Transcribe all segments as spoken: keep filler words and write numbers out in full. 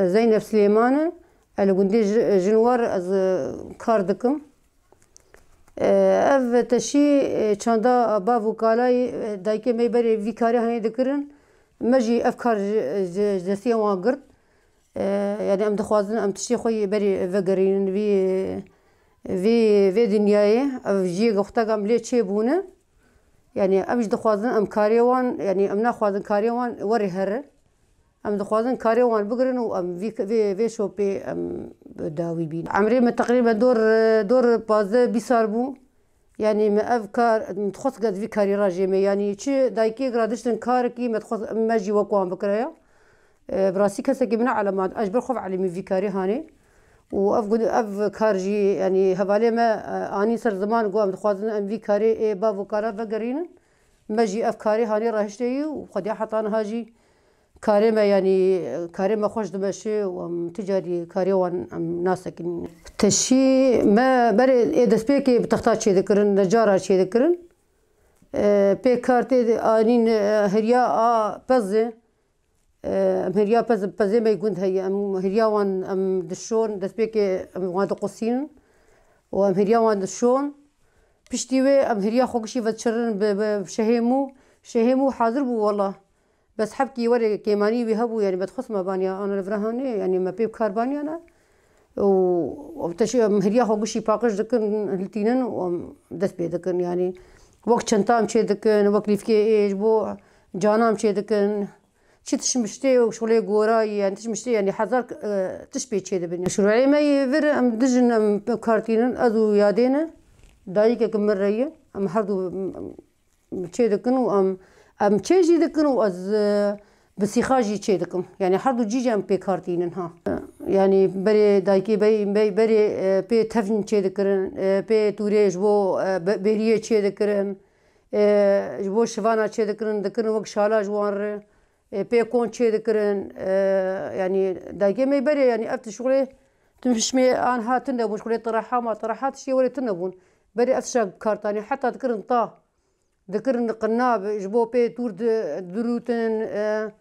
Zeynep Silêman e. Ez li gundê Ji-, Jinwar ez, e, kar dikim. E, ev teşî, e, çanda bav û kalayî, e, dayikê me berê vî karê hanê dikirin. Me jî ev kar ji, ji, ji destê wan girt. E, yanî em dixwazin em tiştê xwe yê berê vegerînin vî, vî, vê dinyayê. Ev jiyê gextek em lê çêbûne. Yanî em jî dixwazin em karê wan, yanî em naxwazin karê wan were here. Em dixwazin karê wan bigirin û em vî, vê, vê şopê em bi dawî bîn. Emrê min teqrîben dor, dor pazdeh bîst sal bû. Yanî me ev kar, min dixwest ez vî karî rajê me. Yanî çi dayikê gira diştin karekî me dixwest me jî wek wan bikiraya. E, bi rastî kesekî min neelemand. Ez ji ber xwe elimî vî karî hanê. Û ev gund, ev kar jî, yanî hevalê me, e, anî ser ziman, got, em dixwazin em vî karê ê bav û kala vegerînin. Me jî ev karê hanê rahişteyî û xwediya heta niha jî karê me, yanî karê me xweş dimeşe û em ti carî karê wan em nasekinîne. Teşî me berê ê destpêkê bi texta çêdikirin, necara çêdikirin. E, pê kar tê de anîn, e, hiriya a pezê. E, em hiriya pez, pezê me gund heye. Em hiriya wan em dişon, destpêkê em wan diqusînin. Û em hiriya wan dişon. Piştî wê em hiriya xwe gişî vediçirin bi, bi şehê mû. Şehê mû hazir bû wela. Bes hebkî were kêmanî wî hebû, yanî me dixwest me baniya ana li vir hanê, yanî me pê bi kar baniyana. Û, û te şi-, em hiriya xwe gişî paqij dikin, hiltînin û em dest pê dikin. Yanî wek çenta em çê dikin, wek lîfkê ê ji bo cana em çê dikin. Çi tişt miştê û şixulê gorayî, yanî tişt miştê, yanî hezar, e, tişt pê çê dibin. Şureyê me yê vir em dijin, em kartînin, ez û yadê ne. Dayikek min re ye. Em her du, em, çê dikin û em, em çê jî dikin û ez, e, bi sîxa jî çê dikim. Yanî her du cî jî em pê kar tînin ha. Yanî berê dayikê bey, bey berê, e, pê tevn çê dikirin, e, pê tûrê ji bo, e, be-, bêriyê çê dikirin, e, ji bo şivana çê dikirin, dikirin wek şala ji wan re, e, pê kon çê dikirin, e, yanî dayikê me berê, yanî ev tişt şixulê, tu hişmê anha tune bûn, şixulê tireha ma, tireha tiştê werê tune bûn. Berê ev tişta kartanî heta dikirin ta. Dikirin qinab, ji bo pê tûr di-, dirûtin, e,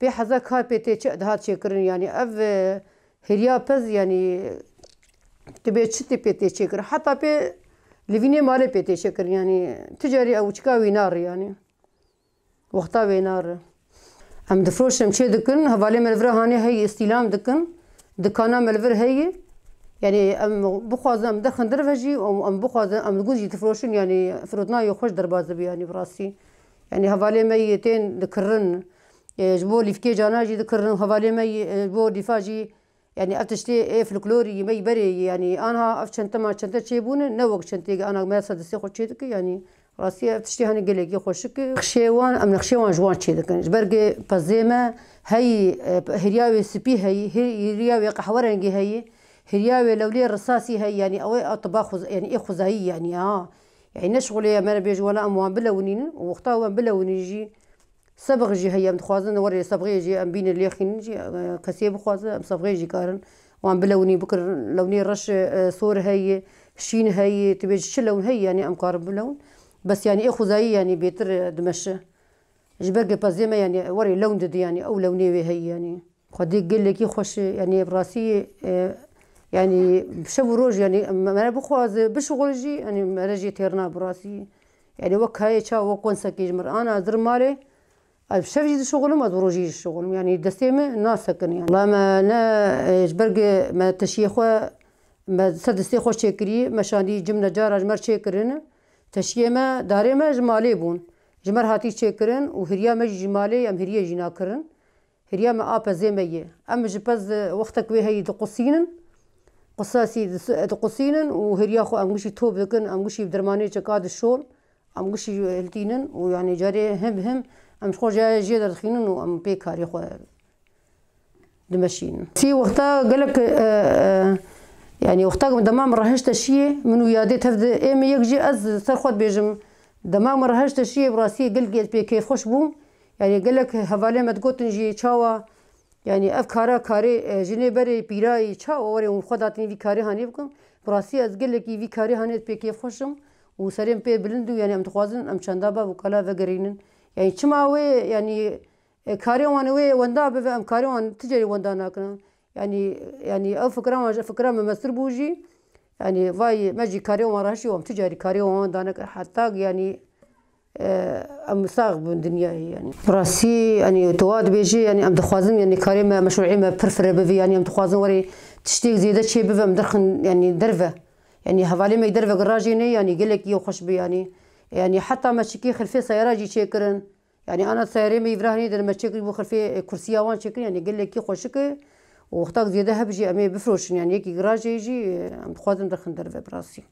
pê heza kar pê tê çi dihat çêkirin, yanî ev, e, hiriya pez, yanî tu bê çi tê pê tê çêkirin. Heta pê livînê malê pê tê çêkirin, yanî tu carî ew çika wî nari, yanî wexta wê nari. Em difroşin, em çê dikin, hevalê me li vir hanê heyî îstîlam dikin, dikana me li vir heyî. Yanî em bixwazin em derxin derve jî, em, em bixwazin em li gund jî difroşin, yanî firotina wê xweş derbas dibe, yanî bi rastî. Yanî hevalê me yê tên dikirin, e, ji bo lîfkê cana jî dikirin, hevalê me yê, e, ji bo lîfa jî Yanî ev tiştê ê folklorî yî me yî berê yî, yanî anha ev çente ma çente çêbûne, ne wek çentê ana me ser destê xwe çê dike, yanî rastî ev tiştê hani gelekî xweşik e. Nexşê wan, em nexşê wan ji wan çê dikin. Ji ber ku pezê me heyî, e, hiriya wê spî heyî, hir-, hiriya wê qehwerengî heyî, hiriya wê lewlê risasî heyî, yanî ew ê atiba xwez-, yanî ê xwezayî yanî ha. Yanî ne şixulê ye me re bêje wela em wan bilewinînin û wexta wan bilewinîn jî, Sebix jî heye, em dixwazin werê sebixê jî em bînin lêxînin jî, e, kesê bixwaze, em sebixê jî karin wan bilewnî bikirin. Lewnê reş, e, sor heye, şîn heye, tu bêjî çi lewn heye, yanî em karin bilewn. Bes yanî ê xwezayî yanî bêtir, e, dimeşe. Ji ber ku pezê me yanî werê lewn didi, yanî ew lewnê wê heye yanî. Xwedê gelekî xweş e, yanî bi rastî, e, yanî şev û roj, yanî me, me re bixwaze, bişixul jî, yanî me re jê têr nabe bi rastî. Yanî wek kayê çawa, wek konsekê ji min re. Ana ez dirim malê, ez bi şev jî dişixulim, ez bi rojî jî dişixulim. Yanî destê min nasekin yanî. Wela me ne, e, ji ber ku me teşiyê xwe, me ser destê xwe çêkirî, me şandî cim necara ji me re çêkirin. Teşiyê me, darê me ji malê bûn. Ji me re hatî çêkirin û hiriya me jî ji malê, em hiriyê jî nakirin. Hiriya me a pezê me ye. Em ji pez, e, wextek wê heyî diqusînin. Qisasî dis-, diqusînin û hiriya xwe em gişî top dikin, em gişî bi dermanê çeka dişon, em gişî hiltînin û yanî carê him bi him em ji xwe jê, jê derdixînin û em pê karê xwe dimeşînin. Sî wexta gelek, e, e, yanî wexta dema min rehişte şiyê, min û yadê tev de ê min yek jî ez ser xwe dibêjim. Dema min rehişte şiyê bi rastî gelkî ez pê kêfxweş bûm. Yanî gelek hevalê me digotin jî çawa, yanî ev kara karê, e, jinê berê pîrayî çawa were hûn xwe datin vî karê hanê bikin. Bi rastî ez gelekî vî karê hanê pê kêfxweş im û serê min pê bilind û yanî em dixwazin em çanda bav û kala vegerînin. Yanî çima wê, yanî, e, karê wan wê wenda bibe, em karê wan ti carî wenda nakin. Yanî, yanî ew fikra wan ji fikra me mestir bû jî. Yanî vay me jî karê wan re hişî, wan tu carî karê wan dane kir. Heta yanî, e, em sax bin dinyayê yanî. Rastî, yanî tu wa dibêjî, yanî em dixwazin, yanî karê me, meşruî me pir fire bivî, yanî em dixwazin werê tiştêk zêde çê bive, em derxin, yanî derve. Yanî hevalê me derve girajê ne, yanî gelekî xweş bi, yanî. Yanî heta me çikî xilfê seyara jî çêkirin. Yanî ana seyarê me îvra hinê de me çêkirî bû xilfê, e, kursiya wan çêkirin, yanî gelekî xweşik e. Û wextak zêde heb jî em ê bifroşin, yanî yekî girajê jî, e, em dixwazin derxin derve bi rastî.